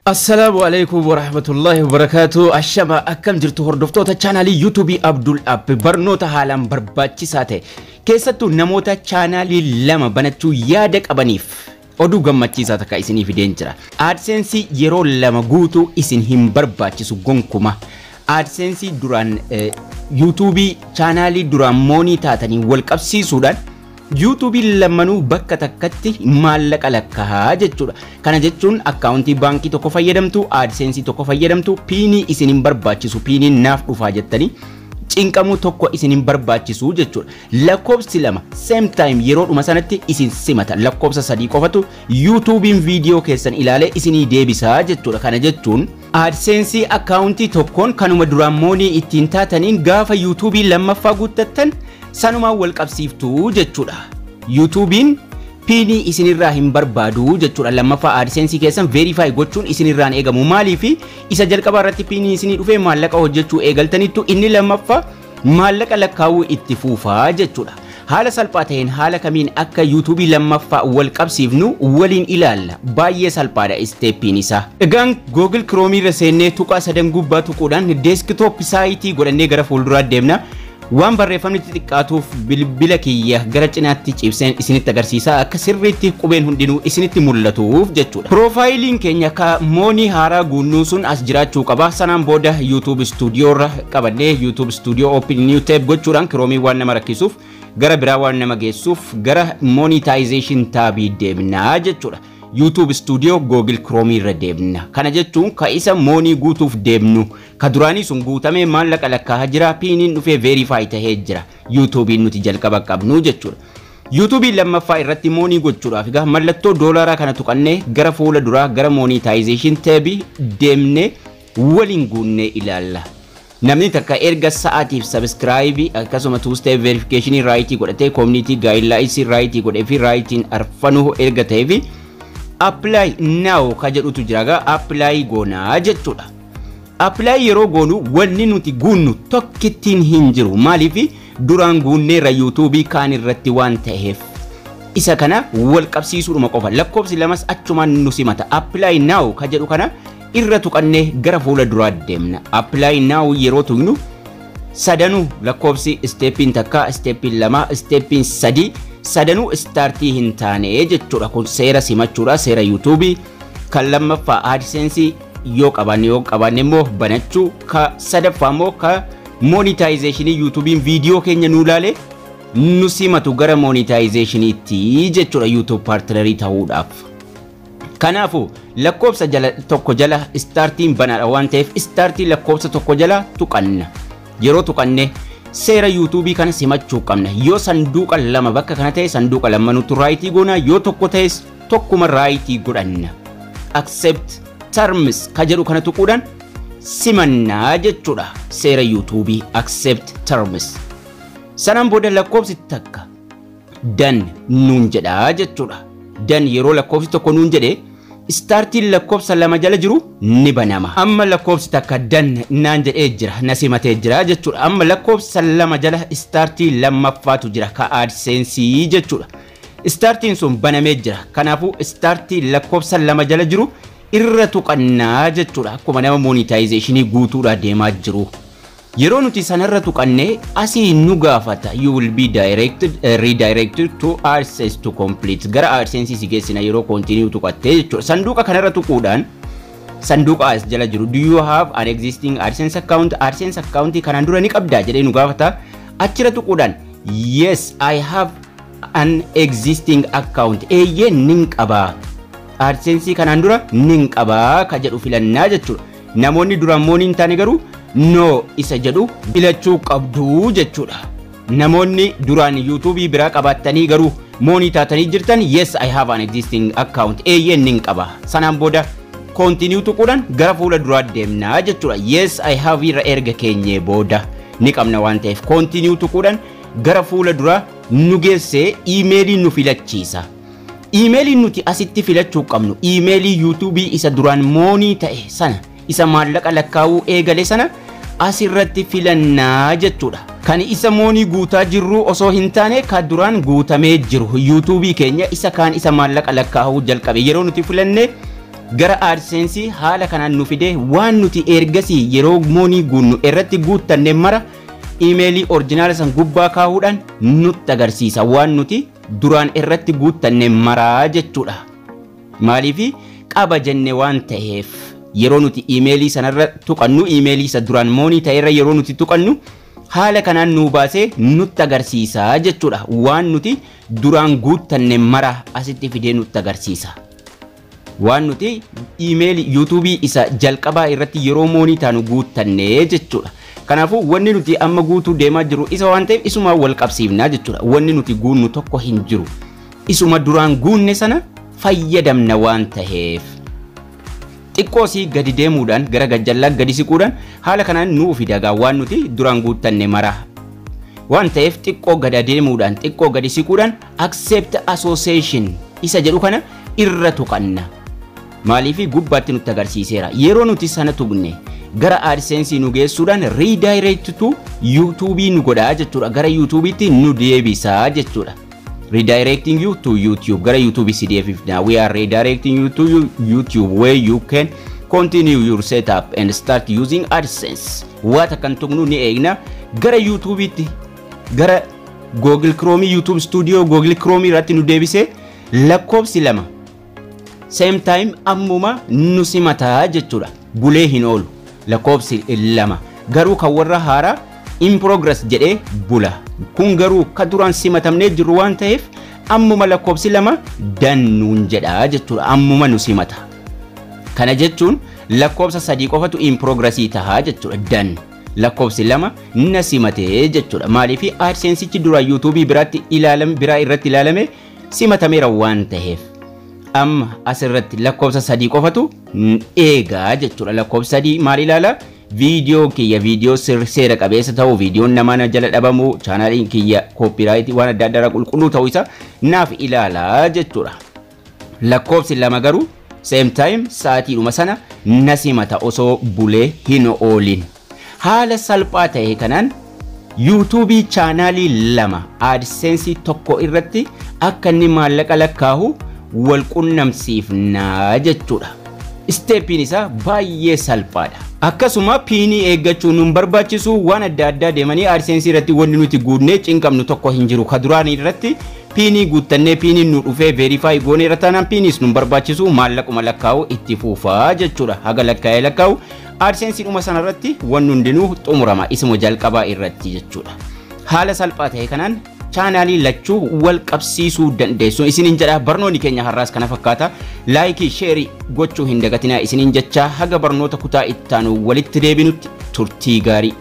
Assalaamu alaikum warahmatullahi wabarakatuh. Ashama, akkam jirtu hordoftoota chaanaalii YouTubeii Abdul App? Barnoota haalaan barbaachisaa ta'e, keessattuu namoota chaanaalii lama banachuu yaada qabaniif oduu gammachiisaa takka isinii fideen jira. AdSense yeroo lama guutuu isin hin barbaachisu gonkuma. AdSense duraan YouTubeii chaanaalii duraan money taatanii wal qabsiisuudhaan YouTubeii lamanuu bakka takkatti maallaqa lakkaa'aa jechuudha. Kana jechuun akkaawuntii baankii tokko fayyadamtu, AdSense tokko fayyadamtu, PINii isin hin barbaachisu, PINiin naaf dhufaa jettanii cinqamuu tokko isin hin barbaachisu jechuudha. Lakkoofsi lama same time yeroodhuma sanatti isin simata. Lakkoofsa sadii qofatu YouTubeiin viidiyoo keessan ilaalee isinii deebisaa jechuudha. Kana jechuun AdSense akkaawuntii tokkoon kanuma duraan money ittiin taataniin gaafa YouTubeii lammaffaa guuttattan sanumaan wal qabsiiftuu jechuudha. YouTubeiin PINii isinirraa hin barbaadu jechuudha. Lammaffaa AdSense keessan verify gochuun isinirraan eegamu. Maaliif? Isa jalqabaa irratti PINii isinii dhufee maallaqa hojjechuu eegaltanittu, inni lammaffaa maallaqa lakkaa'uu itti fuufaa jechuudha. Haala salphaa ta'een haala kamiin akka YouTubeii lammaffaa wal qabsiifnu waliin ilaalla. Baay'ee salphaadha stepiin isaa. Egaan Google Chrome irra seennee tuqaa sadan gubbaa tuquudhaan desktop siteii godhannee gara fuulduraa deemna. Waan barreeffamni xixiqqaatuuf bilbila kiyya gara cinaatti ciibseen isinitti agarsiisa, akka sirriitti qubeen hundinuu isinitti mul'atuuf jechuudha. Profileiin keenya ka money haaraa guunnuu sun as jiraachuu qaba. Sanaan booda YouTube Studio irra qabannee YouTube Studio Open New Tab gochuudhaan, Chromeii waan nama rakkisuuf, gara biraa waan nama geessuuf, gara monetization tabii deemnaa jechuudha. YouTube Studio Google Chrome irra deemna. Kana jechuun ka isa money guutuuf deemnu. Ka duraanii sun guutamee maallaqa lakkaa'aa jira. PINiin dhufee verify tahee jira. YouTubein nuti jalqaba qabnu jechuudha. YouTubein lammaffaa irratti money gochuudhaaf egaa mallattoo doolaaraa kana tuqannee gara fuula duraa gara monetization tabii deemnee waliin guunnee ilaalla. Namni takka erga sa'aatiif subscribe akkasuma two step verification rightii godhatee, community guidelines rightii godhee fi rightiin arfanuu erga ta'ee fi apply now ka jedhutu jira, gaa apply goonaa jechuudha. Apply yeroo goonu wanni nuti guunnu tokkittiin hin jiru. Maaliif? Duraan guunneerra YouTubeii kaan irratti waan ta'eef. Isa kana wal qabsiisuudhuma qofa. Lakkoofsi lamas achumaan nu simata. Apply now ka jedhu kana irra tuqannee gara fuula duraa deemna. Apply now yeroo tuqnu sadanuu lakkoofsi stepiin takka, stepiin lama, stepiin sadii sadanuu startii hin taane jechuudha. Kun seera simachuudha, seera YouTubeii. Kan lammaffaa AdSense yoo qabaanne, yoo qabaanne immoo banachuu, ka sadaffaa immoo ka monetizationii YouTubeiin viidiyoo keenya nuu ilaale nu simatu gara monetizationiitti jechuudha, YouTube partnerii ta'uudhaaf. Kanaafuu lakkoofsa jala tokko jala startiin banaadha waan ta'eef startii lakkoofsa tokko jala tuqanna. Yeroo tuqanne seera YouTubeii kana simachuu qabna. Yoo sanduuqa lama bakka kana ta'e, sanduuqa lamanuutu rightii goona, yoo tokko ta'es tokkuma rightii godhanna. Accept terms ka jedhu kana tuquudhaan simannaa jechuudha seera YouTubeii, accept terms. Sanaan booda lakkoofsi takka done nuun jedhaa jechuudha. Done yeroo lakkoofsi tokko nuun jedhe, startiin lakkoofsa lama jala jiru ni banama. Amma lakkoofsi takka done naan jedhee jira, na simatee jira jechuudha. Amma lakkoofsa lama jala startii lammaffaatu jira, ka AdSense jechuudha. Startiin sun banamee jira. Kanaafuu startii lakkoofsa lama jala jiru irra tuqannaa jechuudha. Akkuma nama monetizationii guutuudhaa deemaa jiru. Yeroo nuti sanarra tuqannee asii nu gaafata: "You will be directed redirected to AdSense to complete." Gara AdSense si geessina yeroo continue tuqattee jechuudha. Sanduuqa kanarra tuquudhaan sanduuqa as jala jiru, "Do you have an existing AdSense account?" AdSense account kanaan dura ni qabdaa jedhee nu gaafata. Achirra tuquudhaan "Yes, I have an existing account", eeyyee nin qabaa, AdSense kanaan dura nin qabaa ka jedhu filannaa jechuudha. Namoonni duraan money hin taane garuu no isa jedhu filachuu qabdu jechuudha. Namoonni duraan YouTubeii biraa qabaattanii garuu money taatanii jirtan, "Yes, I have an existing account", eeyyeen nin qaba. Sanaan booda continue tuquudhaan gara fuula duraa deemnaa jechuudha. Yes, I have irra erga keenyee booda, ni qabna waan ta'eef, continue tuquudhaan gara fuula duraa nu geessee iimeelii nu filachiisa. Iimeeliin nuti asitti filachuu qabnu iimeelii YouTubeii isa duraan money ta'e sana, isa maallaqa lakkaa'uu eegale sana asirratti filannaa jechuudha. Kan isa money guutaa jirru osoo hin taane, kan duraan guutamee jiru YouTubeii keenya isa kaan, isa maallaqa lakkaa'uu jalqabe yeroo nuti filanne Gara AdSense haala kanaan nu fidee, waan nuti ergasii yeroo money guunnu irratti guuttanne mara iimeelii original san gubbaa kaa'uudhaan nutti agarsiisa, waan nuti duraan irratti guuttanne maraa jechuudha. Maaliifi qaba jenne waan ta'eef, yeroo nuti iimeelii sanarra tuqannu, iimeelii isa duraan money ta'erra yeroo nuti tuqannu, haala kanaan nu baasee nutti agarsiisa jechuudha. Waan nuti duraan guuttanne mara asitti fidee nutti agarsiisa. Waan nuti iimeelii yuutuubii isa jalqabaa irratti yeroo money taanu guuttanne jechuudha. Kanaafuu wanni nuti amma guutuu deemaa jiru isa waan ta'eef, isuma wal qabsiifnaa jechuudha. Wanni nuti guunnu tokko hin jiru. Isuma duraan guunne sana fayyadamna waan ta'eef. Xiqqoosii gadi deemuudhaan, gara gajjallaa gadi siquudhaan, haala kanaan nuu fidagaa waan nuti duraan guuttanne mara. Waan ta'eef xiqqoo gadi deemuudhaan, xiqqoo gadi siquudhaan, accept association isa jedhu kana irra tuqanna. Maaliif gubbaatti nutti agarsiiseera. Yeroo nuti sana tuqne gara AdSense nu geessuudhaan redirect to YouTube nu godhaa jechuudha. Gara YouTube'itti nu deebisaa jechuudha. Redirecting you to YouTube, gara YouTube si deebifna. We are redirecting you to YouTube where you can continue your setup and start using AdSense. Waan kan tuqnu ni eegna, gara YouTube'itti, gara Google Chrome, YouTube Studio Google Chrome irratti nu deebisee, lakkoofsi 2 same time ammuma nu simataa jechuudha. Bulee hin oolu lakkoofsi 2. Garuu kan warra haaraa in progress jedhee bula. Kun garuu ka duraan simatamnee jiru waan ta'eef, ammuma lakkoofsi 2 dannuun jedha jechuudha. Ammuma nu simata. Kana jechuun lakkoofsa 3 qofatu in progressii tahaa jechuudha. Dan lakkoofsi 2 na simatee jechuudha. Maaliif AdSensichi dura yuutuubii biraatti ilaalame, biraa irratti ilaalame simatameera waan ta'eef. Amma asirratti lakkoofsa 3 qofatu eegaa jechuudha. Lakkoofsa 3 maal ilaala? Viidiyoo kiyya viidiyoo seera qabeessa ta'uu, viidiyoon namaa na jala dhabamuu, chaanaaliin kiyya copyright waan adda addaa qulqulluu ta'uu isa naaf ilaalaa jechuudha. Lakkoofsi 2 garuu same time sa'aatiidhuma sana na simata osoo bulee hin oolin. Haala salphaa ta'e kanaan yuutuubii chaanaalii 2 AdSense tokko irratti akka inni maallaqa lakkaahu wal qunnamsiifnaa jechuudha. Stepiin isaa baay'ee salphaadha. Akkasuma PIN eeggachuu nun barbaachisu. Waan adda addaa deemanii AdSense irratti wanni nuti guunnee cinqabnu tokko hin jiru. Ka duraan irratti PIN guuttannee, PINiin nu dhufee verify goonee irra taanaan, PINis nun barbaachisu, maallaquma lakkaa'u itti fuufaa jechuudha. Haga lakkaa'ee lakkaa'u AdSense dhuma sanarratti wanni hundinuu xumurama isuma jalqabaa irratti jechuudha. Haala salphaa ta'e kanaan chaanaalii lachuu wal qabsiisuu dandeessu isiniin jedha. Barnoonni keenya har'aas kana fakkaata. Like, share gochuu hin dagatinaa isiniin jecha, haga barnoota kutaa ittaanu walitti deebinutti turtii gaarii.